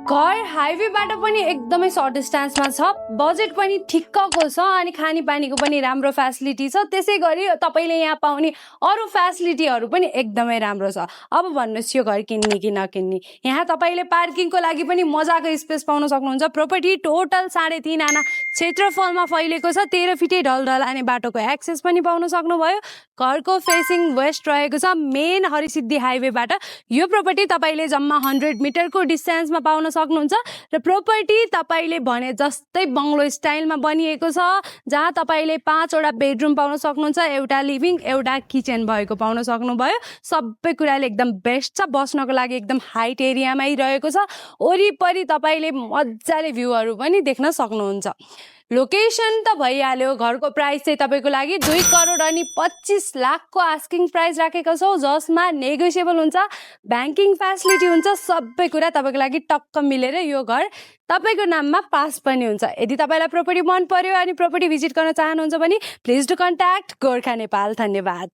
घर हाइवेबाट पनि एकदमै सर्ट डिस्टेन्समा छ, बजेट पनि ठिक्कको छ अनि खानेपानीको पनि राम्रो फ्यासिलिटी छ। त्यसै गरी तपाईँले यहाँ पाउने अरू फ्यासिलिटीहरू पनि एकदमै राम्रो छ। अब भन्नुहोस् यो घर किन्ने कि नकिन्ने। यहाँ तपाईँले पार्किङको लागि पनि मजाको स्पेस पाउन सक्नुहुन्छ। प्रपर्टी टोटल 3.5 आना क्षेत्रफलमा फैलेको छ। 13 फिटे ढलढलाउने बाटोको एक्सेस पनि पाउन सक्नुभयो। घरको फेसिङ वेस्ट रहेको छ मेन हरिसिद्धि हाइवेबाट। यो प्रपर्टी तपाईँले जम्मा 100 मिटरको डिस्टेन्समा पाउन सक्नुहुन्छ र प्रपर्टी तपाईँले भने जस्तै बङ्गलो स्टाइलमा बनिएको छ, जहाँ तपाईँले 5 वटा बेडरुम पाउन सक्नुहुन्छ, एउटा लिभिङ एउटा किचन भएको पाउन सक्नुभयो। सबै कुराले एकदम बेस्ट छ। बस्नको लागि एकदम हाइट एरियामै रहेको छ। वरिपरि तपाईँले मजाले भ्यूहरू पनि देख्न सक्नुहुन्छ। लोकेसन त भइहाल्यो। घरको प्राइस चाहिँ तपाईँको लागि 2 करोड अनि 25 लाखको आस्किङ प्राइस राखेको छौँ, जसमा नेगोसिएबल हुन्छ, ब्याङ्किङ फ्यासिलिटी हुन्छ। सबै कुरा तपाईँको लागि टक्क मिलेर यो घर तपाईँको नाममा पास पनि हुन्छ। यदि तपाईँलाई प्रपर्टी मन पर्यो अनि प्रपर्टी भिजिट गर्न चाहनुहुन्छ भने please do contact Gorkha Nepal. धन्यवाद।